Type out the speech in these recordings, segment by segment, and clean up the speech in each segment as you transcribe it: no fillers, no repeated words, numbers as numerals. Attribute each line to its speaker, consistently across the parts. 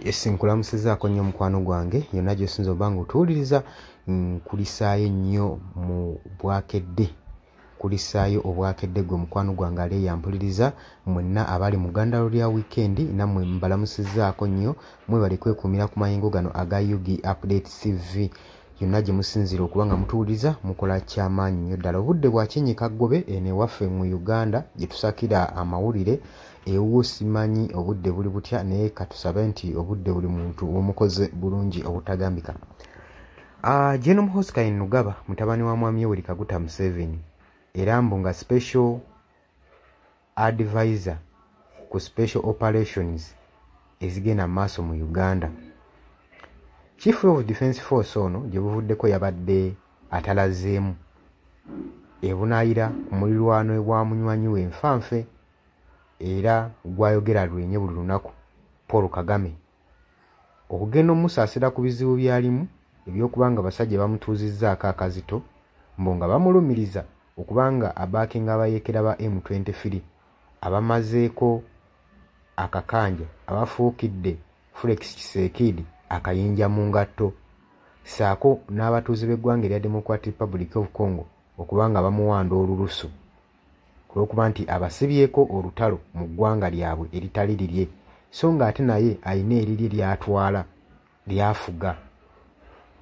Speaker 1: Yes, nkulamusizaako nnyo mukwano gwange yonna gy'osinza oba nga otuwuliriza. Nkulisaayo nnyo mu bwakedde, nkulisaayo obwakedde gwe mukwano gwange ali eyampuliriza. Mwenna abali mu ggandalo lya wiikendi, nammwe mbalamusizzaako nnyo. Mwebale kwekuumira ku mayengo gano aga UG Update TV. Yonna gye musinziira okuba nga mutuwuliriza, mukola kyamaanyi nnyo ddala. Obudde bwa kyenyika ggobe eno ewaffe mu Uganda gye tusakira amawulire. Ewuwo simanyi obudde buli butya, naye katusabe nti obudde buli muntu bumukoze bulungi obutagambika. General Muhoozi Kainerugaba, mutabani wa Mwami Yoweri Kaguta Museveni, era mbu nga special advisor ku special operations ezigenda mu maaso mu Uganda, Chief of Defence Force ono gye buvuddeko yabadde atalazeemu ebunaayira ku mulirwano ewa munywanyi we enfanfe era gwayogera lwenye buli lunaku, Paul Kagame, okugenda omusaasira ku bizibu by'alimu ebyokuba nga basajja bamutuuzizzaako akazito, mbu nga bamulumiriza okuba nga abaakinga abayeekera ba M23 abamazeeko akakanja abafuukidde Felix Tshisekedi akayinja mu ngatto, ssaako n'abatuuze b'eggwanga erya Democratic Republic of Congo okuba nga bamuwanda olulusu olw'okuba nti abasibyeko olutalo mu ggwanga lyabwe eritali lirye, so ng'ate naye alina erirye ly'atwala ly'afuga.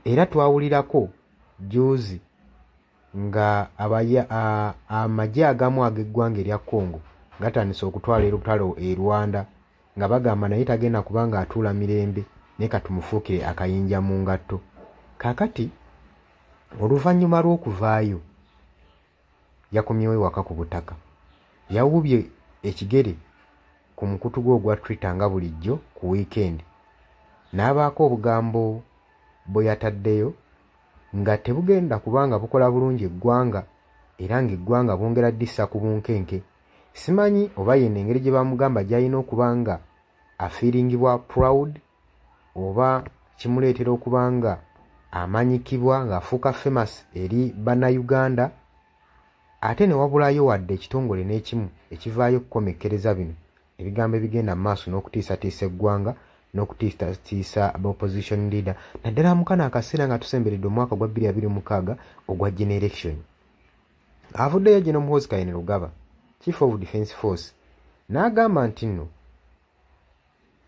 Speaker 1: Era twawulirako jjuuzi nga amagye agamu ag'eggwanga erya Congo gatandise okutwala olutalo e Rwanda, nga bagamba naye tagenda kuba ng'atuula mirembe, naye katumufuukire akayinja mu ngatto. Kaakati oluvannyuma lw'okuvaayo yakomyewo ewaka ku butaka, yawuubye ekigere ku mukutu gwe ogwa Twitter nga bulijjo ku wiikendi, n'abaako obugambo bwe yataddeyo nga tebugenda kubanga bukola bulungi eggwanga, era ng'eggwanga bwongera ddissa ku bunkenke. Simanyi oba yeno engeri gye bamugamba gy'alina okuba nga afiiringibwa proud, oba kimuleetera okuba nga amanyikibwa ng'afuuka famous eri Bannayuganda, ate ne wabulayo wadde ekitongole n'ekimu ekivaayo okukomekkereza bino ebigambo ebigenda mu maaso n'okutiisatiisa eggwanga n'okutiisatiisa opposition leader, naddala mu kano akaseera nga tusemberedde omwaka gwa 2026 ogwa general election. Avuddeyo General Muhoozi Kainerugaba, Chief of Defence Force, n'agamba nti nno,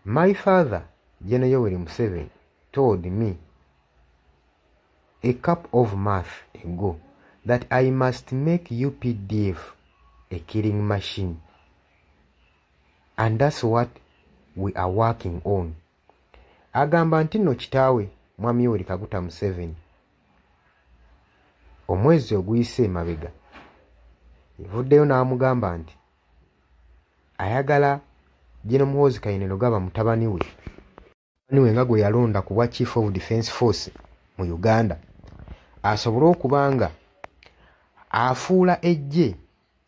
Speaker 1: "My father, General Yoweri Museveni, told me a couple of months ago that I must make UPDF a killing machine, and that's what we are working on." Agamba nti nno kitaawe Mwami Yoweri Kaguta Museveni omwezi oguyise emabega evuddeyo n'amugamba nti ayagala General Muhoozi Kainerugaba, mutabani we nga gwe yalonda ku bwa Chief of Defence Force mu Uganda, asobole okuba nga afuula eggye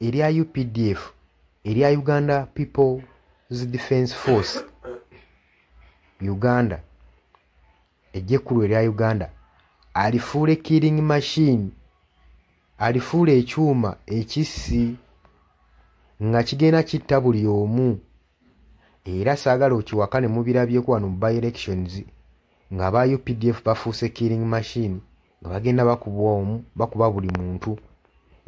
Speaker 1: erya UPDF, erya Uganda People's Defence Force Uganda, eggye ekkulu erya Uganda, alifuule killing machine, alifuule ekyuma ekissi nga kigenda kitta buli omu. Era saagala okiwaka ne mubirabyeko wano mu by elections ng'aba UPDF bafuuse killing machine, nga bagenda bakuba omu, bakuba buli muntu,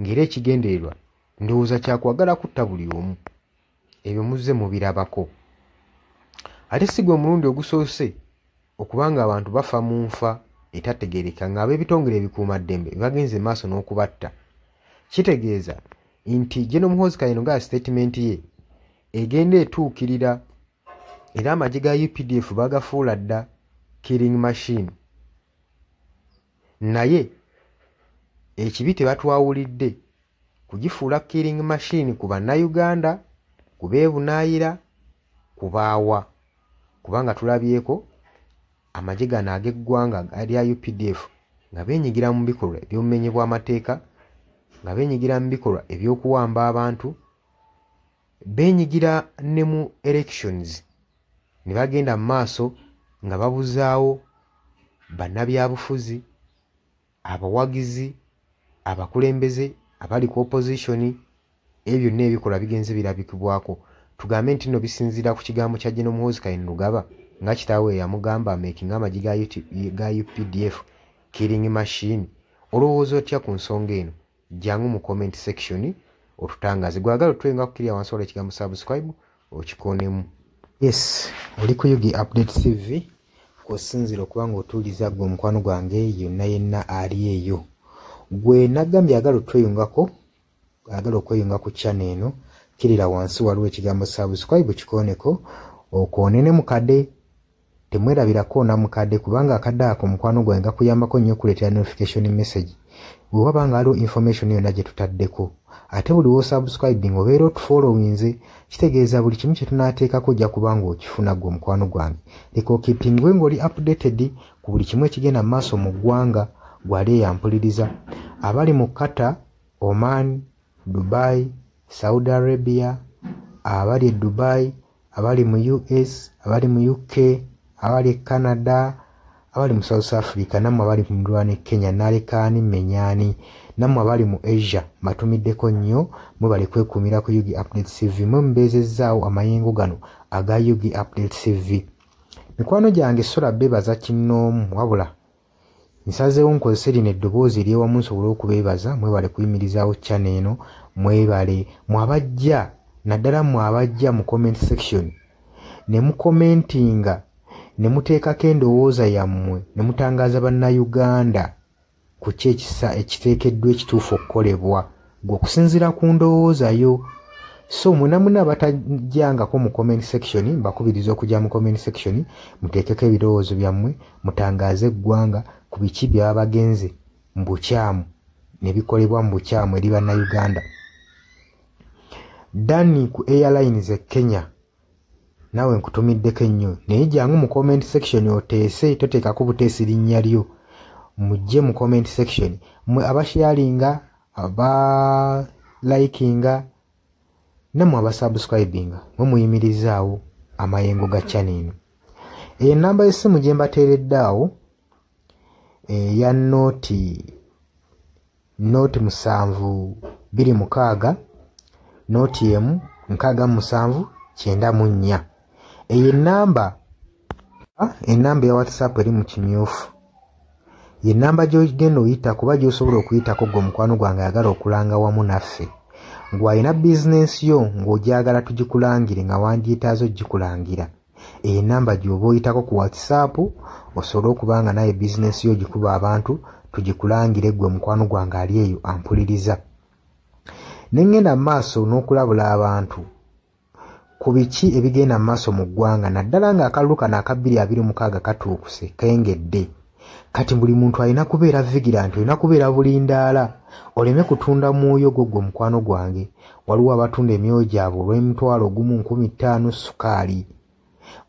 Speaker 1: ng'era ekigendererwa ndowooza kyakwagala kutta buli omu. Ebyo muzze mubirabako, ate si gwe mulundi ogusoose okubanga abantu bafa mu nfa etategeereka ng'ab'ebitongole ebikuumaddembe bagenze maaso n'okubatta. Kitegeeza nti General Muhoozi Kainerugaba statement ye egenda etuukirira, era amagye ga UPDF bagafuula dda killing machine, naye ekibi tebatwawulidde kugifuula killing machine ku Bannayuganda, ku beebunaayira, ku baawa, kubanga tulabyeko amagye gano ag'eggwanga erya UPDF nga beenyigira mu bikolwa eby'obumenyi bw'amateeka, nga beenyigira mu bikolwa ebyokuwamba abantu, beenyigira ne mu elections ne bagenda mu maaso nga babuzaawo bannabyabufuzi, abawagizi, abakulembeze abali ku opposition. Ebyo byonna ebikolwa bigenze birabikibwako. Tugambe nti nno bisinziira ku kigambo kya General Muhoozi Kainerugaba. Nga kitaawe yamugamba amakinga amagye ga UPDF killing machine. Olowooza otya ku nsonga eno? Jangu mu comment section otutangaze. Gwagala otwenga kukirya wansi wala ekigambo subscribe okikonemu. Yes, oli ku UG Update TV kw'osinziira okuba ng'otuuliza ggwe omukwano gwange yonna yenna ali eyo. Gwe nagambye agala otweyungako, agala okweyunga ku channel eno, kirira wansi waliwo ekigambo subscribe kikoneko, okoone ne mukadde. Temwerabirako na mukadde kubanga akadde ako mukwano gwange gakuyambako nnyo okuleetera notification message bwe waba nga waliwo information yonna gye tutaddeko. Ate buli w'osubscribing obeera otufollowinze, kitegeeza buli kimu kye tunaateekako ojja kuba ng'okifuna ggwe omukwano gwange. Leka okeepingwe ng'oli updated ku buli kimu ekigenda mu maaso mu ggwanga. Gwali eyampuliriza abali mu Qatar, Oman, Dubai, Saudi Arabia, abali e Dubai, abali mu US, abali mu UK, abali e Canada, abali mu South Africa, nammwe abali mu muliraano e Kenya, nalekaani mmenyaani, nammwe abali mu Asia, mbatumiddeko nnyo. Mwebale kwekuumira ku UG Update TV, mwe mubeezezzaawo amayengo gano aga UG Update TV. Mikwano gyange sola beebaza kinnoomu, wabula nsazeewo nkozese lino eddoboozi ery'ewamu nsobole okubeebaza. Mwebale kuyimirizaawo channel eno, mwebale mwabajja, naddala mmwe abajja mu comment section ne mukomentinga ne muteekako endowooza yammwe ne mutangaaza bannayuganda ku ki ekisa ekiteekeddwa ekituufu okukolebwa gwe okusinziira ku ndowooza yo. So mwena mwena abatajjangako mu comment section, mbakubiriza okujja mu comment section muteekeko ebirowoozo byammwe, mutangaaze eggwanga ku biki byaba bagenze mu bukyamu ne bikolebwa mu bukyamu eri bannayuganda. Danny ku Airlines e Kenya, naawe nkutumiddeko ennyo, naye jangu mu comment section oteese, toteekako buteesi linnya lyo. Mujje mu comment section mmwe abasharinga, abalikinga, nammwe abasubscribinga, mwe muyimirizaawo amayengo ga channel eno. Eyo ennamba y'essimu gye mbateeredde awo eya 0 0 7 2 6 0 1 67 94. Eyo ennamba ya WhatsApp eri mu kimyufu, ye nnamba gy'ogenda oyita kuba gy'osobola okuyitako ggwe omukwano gwange ayagala okulanga wamu naffe, ng'alina bizinensi yo ng'ogyagala tugikulangire nga wandyetaaze ogikulangira. Eyo ennamba gy'oba oyitako ku WhatsApp osobole okuba nga naye bizinensi yo ogikuba abantu tugikulangire ggwe mukwano gwange ali eyo ampuliriza. Ne ŋŋenda mu maaso n'okulabula abantu ku biki ebigenda mu maaso mu ggwanga, naddala ng'akalulu kano aka 2026 katuukuse kengedde. Kati buli muntu alina kubeera vigilant, olina kubeera bulindaala oleme kutunda mwoyo gwo ggwe mukwano gwange. Waliwo abatunda emyoyo gyabwe olw'emitwalo 1, 5,000 sukaali.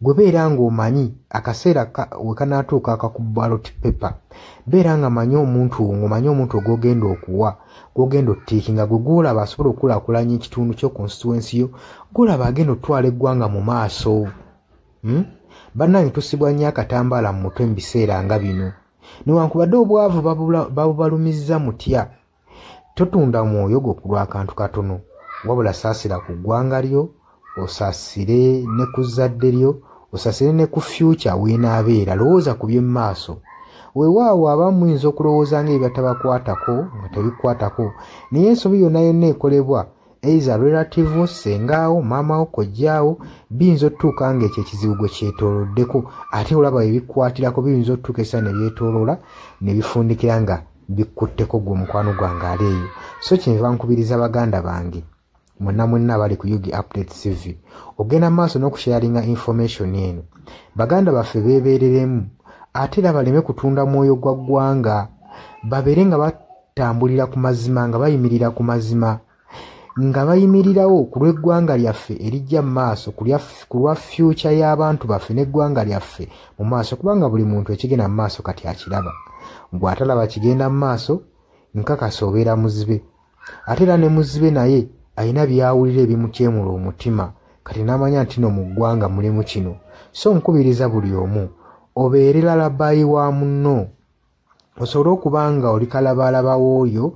Speaker 1: Gwe beera ng'omanyi akaseera we kanaatuuka akaku ballot paper, beera nga manyi omuntu, ng'omanyi omuntu gw'ogenda okuwa, gw'ogenda otiikinga, gwe gw'olaba asobola okukulaakulanya ekitundu kyo, constituency yo, gw'olaba agenda okutwala eggwanga mu maaso. Bannange tusibwa nnyo akatambaala mu mutwe mu biseera nga bino. Newankubadde obwavu babubalumizza mutya, totunda mwoyo gwo ku lw'akantu katono, wabula saasira ku ggwanga lyo, osaasire ne ku zzadde lyo, osaasire ne ku future weenaabeera. Lowooza ku by'emmaaso. Weewaawo abamu muyinza okulowooza ng'ebibatabakwatako nga tebikwatako, naye ensobi yonna yonna ekolebwa either relative wo, ssengaawo, maamawo, kojjaawo, biyinza otutuuka ng'ekyo ekizibu gwe kyetooloddeko. Ate olaba ebikwatirako biyinza otutuuka essaawa ne byetooloola ne bifundikira nga bikkutteko ggwe omukwano gwange ali eyo. So kyenva nkubiriza baganda bange mwenna mwenna abali ku UG Update TV ogenda mu maaso n'okusharinga information eno. Baganda baffe beebeereremu, ate era baleme kutunda mwoyo gwa ggwanga, babeere nga batambulira ku mazima, nga bayimirira ku mazima, nga bayimirirawo ku lw'eggwanga lyaffe erijja mu maaso, ku lwa future y'abantu baffe n'eggwanga lyaffe mu maaso, kubanga buli muntu ekigenda mu maaso kati akiraba. Gwe atalaba kigenda mu maaso, nkakasa obeera muzibe. Ate era ne muzibe naye alina by'awulira ebimutyemula omutima, kati n'amanya nti no mu ggwanga mulimu kino. So nkubiriza buli omu obeere lalabayi wa munno, osobole okuba nga oli kalabaalaba w'oyo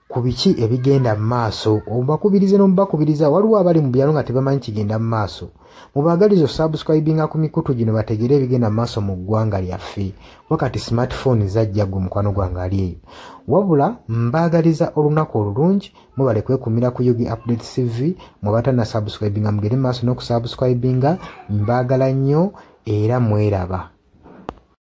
Speaker 1: ku biki ebigenda mu maaso. Obakubirize n'omubakubiriza, waliwo abali mu byalo nga tebamanyi kigenda mu maaso. Mubaagalize osubscribinga ku mikutu gino bategere ebigenda mu maaso mu ggwanga lyaffe. Wakati smartphone zajja gwe mukwano gwange ali eyo. Wabula mbaagaliza olunaku olulungi, mubale kwekumira ku Yugi Update TV, mwe abatanna subscribinga mugende mu maaso n'okusubscribinga. Mbaagala nnyo era mweraba.